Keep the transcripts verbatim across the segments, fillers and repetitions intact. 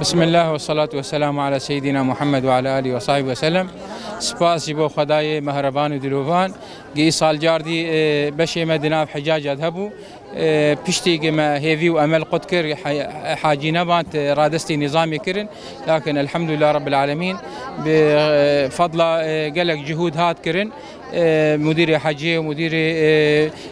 Bismillah ve salatu ve selamu ala seyyidina Muhammed ve ala alihi ve sahbihi ve sellem. Spas ji bo Xwedayê mehreban û dilovan. Gi îsal cardî, e, beşê me di nav Hicacê de hebû. E, piştî gi me hêvî û emel qut kir, he-, hacî neband, e, radestî nîzamê kirin. Lakin elhamdülillah Rabbil Alemin, bi, e, fadla, e, gelek cihûd hat kirin. E, mudirê hecê û mudirê,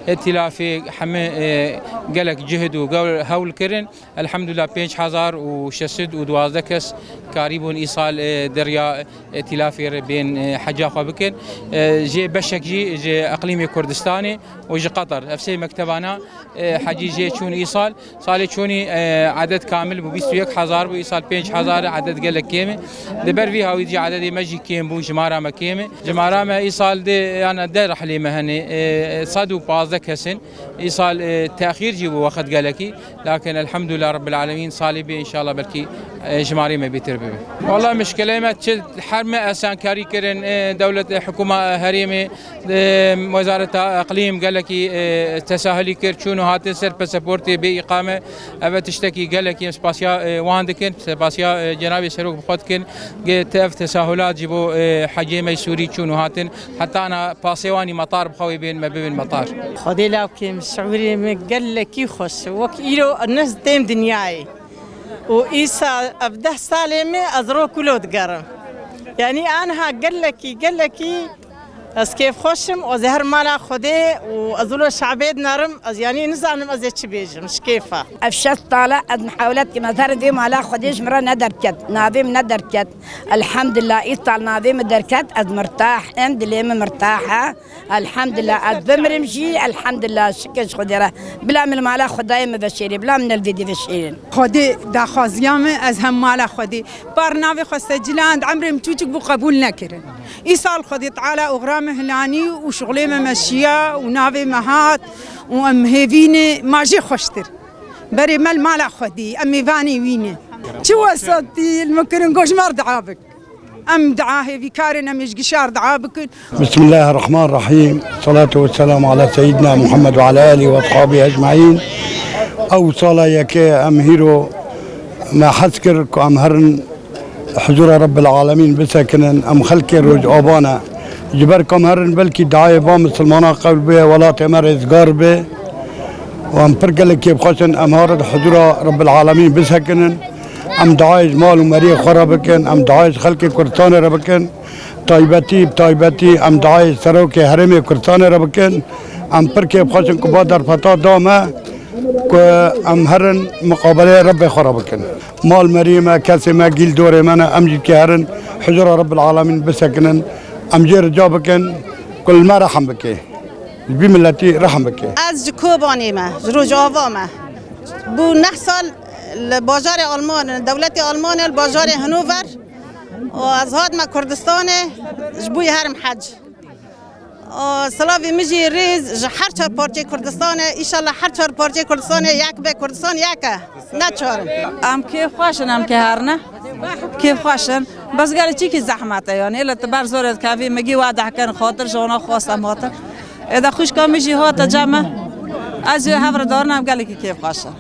e, îtilafê heme, e, gelek cihd û gew-, hewl kirin. Elhamdülillah pênc hezar û şeş sed û duwazdeh kes karîbûn îsal, e, derya îtilafê re bên, e, heca xwe bikin. E, jê beşek jî ji eqlîmê Kurdistanê û ji Qatar. Ev sê mektebana, e, hecî jê çûn îsal. Salê çûnî, e, edet kamil bû, bîst û yek hezar bû, îsal pênc hezar e, edet gelek kêm e. Di ber vî hawî jî ededê me jî kêm bû, jimara me kêm e. Jimara me îsal dê, yani deh rehlê me hene, e, sed û pazdeh kes in. Îsal, e, texîr jî bû wext gelekî. Lakin elhamdülillah Rabbil Alemin, salê bê înşallah belkî, e, jimarê me bêtir bibe. Wala mişkilê me çi her me esankarî kirin, e, dewlet, e, hikûma, e, herêmê, e, wezareta eqlîm gelekî, e, tesahilî kir, çûn û hatin ser pasaportê bê îqame. Ev tiştekî gelekî em spasiya, e, wan dikin, spasiya, e, cenabê serok bi xwe dikin. Ge te ev tesahulat ji bo, e, hecê me Sûrî çûn û hatin. Heta na pasê wanî metar bi xwe wê bên me bibin metar. Xwedê law kêm, şiûrê min gelekî xweş e. Wek îro ne têm dinyayê. Û îsa ev deh salê min ez ro kulo digerim. Yanî aniha gelekî, gelekî ez kêfxweş im, ez ê her mala Xwedê û ez wilo şabê dinerim, ez yanî nizanim ez ê çi bêjim, ji kêfa. Ev şeş sal e ez mihawlet dikim, ez herim vê mala Xwedê ji min re ne derket, navê min ne derket. Elhamdulillah, îsal navê min derket, ez mirtah im, dilê min mirtah e. Elhamdulillah, ez bimirim jî, elhamdulillah, şikir ji Xwedê re. Bila min li mala Xwedayê min veşêrê, bila min li vê dê veşêrin. Xwedê daxwaziya min, ez hem mala Xwedê. Par navê xwe Secila, di emrê min çûçik bû qebûl nekirin. Îsal Xwedê Teala oxira min hilanî û şixulê me meşiya û navê me hat û em hêvî ne, ma jê xweştir. Berê me li mala Xwedê, em mêvanê wî ne. Çi wesatî li min kirin, got ji me re dua bik. Em dua hêvîkar in, em ê ji gişar dua bikin. Bismillahirrahmanirrahim. Salatu ve selamu ala seyyidina Muhammed ve ala alihi ve ashabihi ecmaîn. Ew sala yekê em hîro me hez kir ku em herin huzura Rabbil Alemîn bisekinin, em xelkê Rojava ne. Ji ber ku em herin belkî dayê va misilmana qewil bê, welatê me rêzgar bê. Û em pir gelek kêfxweş in, em harin huzura Rabbil Alemîn bisekinin. Em dayê ji mal û meriyê xwe re bikin, em dayê ji xelkê Kurdistanê re bikin. Taybetî, bi taybetî em dayê ji serokê herêmê Kurdistanê re bikin. Em pir kêfxweş in ku va derfeta da me ku em herin miqabeleyê Rebbê xwe re bikin. Mal meriyê me, kesê me, gîl dorê me ne, em jî dikê herin huzura Rabbil Alemîn bisekinin. Em jê rica bikin ku li me rehm bike. Ji vî miletî rehm bike. Ez ji Kobanê me, ji Rojava me. Bû neh sal li bajarê Almanê, dewletê Almanê li bajarê Hannover. Û ez hatime Kurdistanê, ji bo herim hec. Û silavê min jî rêz ji her çar parçeyê Kurdistanê, îşallah her çar parçeyê Kurdistanê yek be, Kurdistan yek e, ne çar in. Em kêfxweş in, em kê herine. Kêfxweş in. Bes gelê çîkî zehmet e, yanî, lê tu ber zorê dikevî, migî we dehkin, xatir ji wana xwest em hatin. Êde xwişka min jî hate cem me. Ez jê hev re darin, em gelekî kêfxweş in.